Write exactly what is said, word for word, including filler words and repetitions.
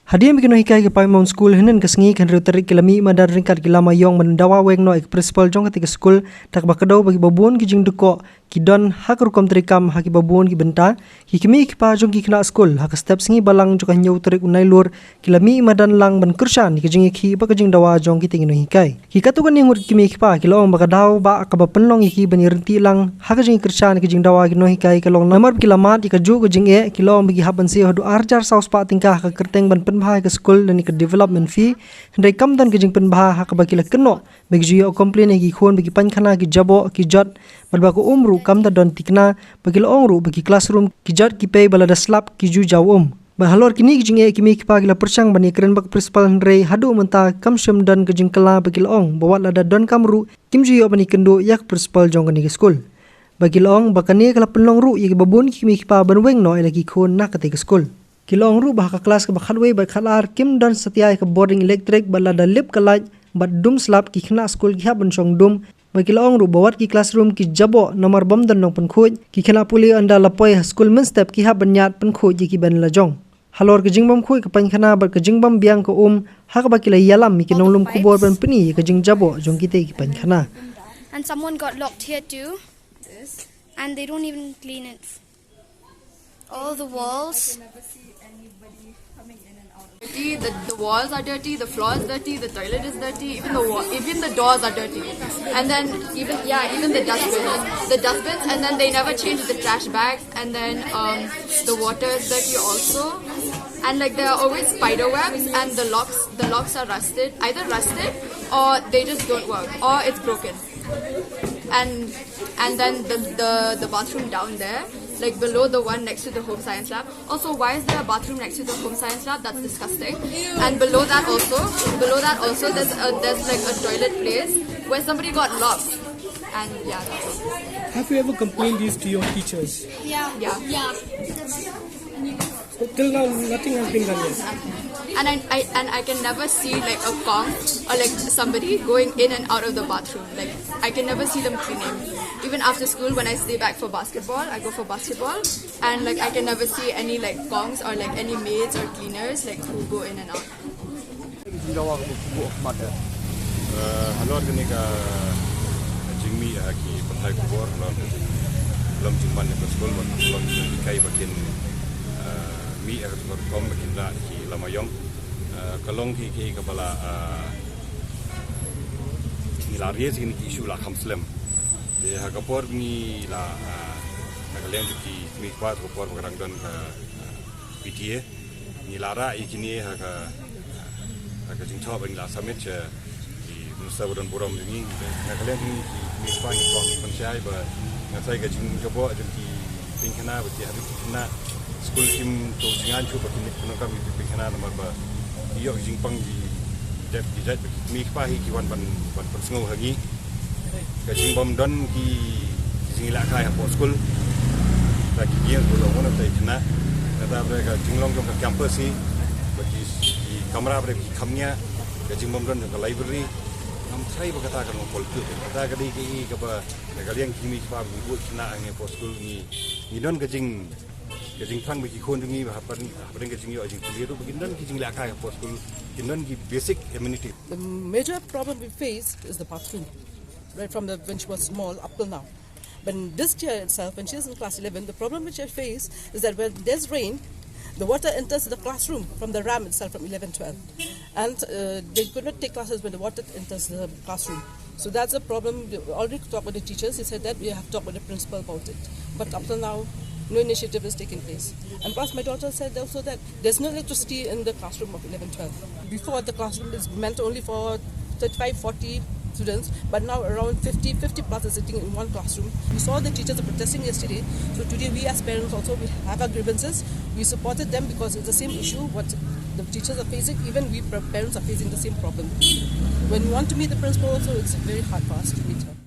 Hadien ba ki nonghikai ka Pine Mount School hynnin ka sngi ka hynriew tarik ki la mih madan ryngkat ki lama ïong ban dawa weng noh ïa ka principal jong katei ka skul, da kaba kdew ba kiba bun ki jingdkoh ki don ha ka rukom treikam ha kiba bun ki bynta. Ki kmie ki kpa jong ki khynnah skul ha ka step sngi Balang jong ka hynñiew tarik u Nailur ki la mih madan lang ban kyrshan ïa ka jingïakhih bad ka jingdawa jong kitei ki nonghikai. Ki katto katne ngut ki kmie ki kpa ki la ong ba ka daw ba kaba pynlong ïa ki ban ïaryntih lang ha ka jingkyrshan ïa ka jingdawa ki nonghikai ka long namar ba ki la mad ïa kajuh ka jingeh. Ki la ong ba ki hap ban siew haduh ar hajar saw spah tyngka ha ka kyrteng ban pynbha ïa ka skul lane ka development fee, hynrei kam don ka jingpynbha ha kaba ki la kynnoh ba ki ju ïoh complain ïa ki khun ba ki paiñkhana ki jaboh ki jot bad ba ka um ruh kam da don thikna. Ba ki la ong ruh ba ki classroom ki jot ki pei ba lada slap ki ju jaw um. Bad halor kine ki jingeh ki kmie ki kpa ki la pyrshang ban ïakren bad ka principal hynrei haduh mynta kam shym don ka jingkylla. Ba ki la ong ba wat lada donkam ruh kim ju ïoh ban ïakynduh ïa ka principal jong kane ka skul. Ba ki la ong ba kane ka la pynlong ruh ïa kiba bun ki kmie ki kpa ban weng noh ïa la ki khun na katei ka skul. Ki la ong ruh ba ha ka klas kaba khatwei bad khatar kim don satia ïa ka boarding electric bad lada lip ka light bad dum slap ki khynnah skul ki hap ban shong dum. Ba ki la ong ruh ba wat ki classroom ki jaboh namar bym don nongpynkhuid. Ki khynnah pule ynda la poi ha skul mynstep ki hap ban ïaid pynkhuid ïa kiba la jong. Halor ka jingbymkhuid ka paiñkhana bad ka jingbymbiang ka um ha kaba ki la ïalam ïa ki nonglum khubor ban pyni ïa ka jingjaboh jong kitei ki paiñkhana. And someone got locked here too. And they don't even clean it. All the walls. Dirty, the, the walls are dirty, the floor is dirty, the toilet is dirty, even the wall, even the doors are dirty. And then even, yeah, even the dustbins. The dustbins, and then they never change the trash bags, and then um, the water is dirty also. And like there are always spider webs, and the locks, the locks are rusted, either rusted or they just don't work, or it's broken. And and then the, the the bathroom down there, like below the one next to the home science lab. Also, why is there a bathroom next to the home science lab? That's disgusting. And below that also, below that also, there's a, there's like a toilet place where somebody got locked. And yeah, that's all. Have you ever complained these to your teachers? Yeah. Yeah. Yeah. But till now, nothing has been done yet. And I, I and I can never see like a kong or like somebody going in and out of the bathroom. Like I can never see them cleaning. Even after school, when I stay back for basketball, I go for basketball, and like I can never see any like kongs or like any maids or cleaners like who go in and out. Jingdawa ka buh khmat eh. Halor kane ka jingmih ha ki pathai khubor halor ka jing lom jingman ka skul bad lom jingkai ba kin mih ha ka rukom ba kin rah ki lama ïong. Ka long ki ki ka bala ngi la ries kine ki issue la kham slem. Te ha ka por ngi la ha ka liang ki kmie kpa ka por ba ka dang don ka P T A. Ngi la rah ïa kine ha ka ha ka jingthoh ba ngi la submit sha ki minister ba don burom jong ngi. Na ka liang jong ngi ki kmie kpa ngi kwah ban shai ba nga trai ka jingjaboh jong ki paiñkhana ba ki habit ki khynnah skul kim to sngewthuh ba ki mit pyndonkam ki paiñkhana namar ba ki ïoh jingpang ki dep ki jait ba ki kmie kpa hi ki wan ban ban pynsngew ha ngi. Ka jingbym don ki jinglehkai hapoh skul. Ta ki ïeng ba long ngan tai khynnah. Kata ba ka jinglong jong ka campus hi ba ki ki kamra ba ki kham nia. Ka jingbym don jong ka library. Ngam trai ba kata ka long politik. Kata ka dei ka i kaba na ka liang ki kmie kpa ba ngi buh khynnah ha ngi hapoh skul ngi ngi don ka jing ka jingthrang ba ki khun jong ngi ba hapdeng hapdeng ka jingïoh jingpule ruh ba kin don ki jinglehkai hapoh skul kin don ki basic amenities. The major problem we face is the bathroom, right from the when she was small up till now. But this year itself, when she is in class eleven, the problem which I face is that when there's rain, the water enters the classroom from the ram itself from eleven twelve. And uh, they could not take classes when the water enters the classroom. So that's a problem. We already talked with the teachers. They said that we have talked with the principal about it. But up till now, no initiative is taking place. And plus, my daughter said also that there's no electricity in the classroom of eleven twelve. Before, the classroom is meant only for thirty-five, forty students, but now around fifty, fifty plus are sitting in one classroom. We saw the teachers are protesting yesterday. So today, we as parents also, we have our grievances. We supported them because it's the same issue what the teachers are facing. Even we parents are facing the same problem. When we want to meet the principal also, it's very hard for us to meet her.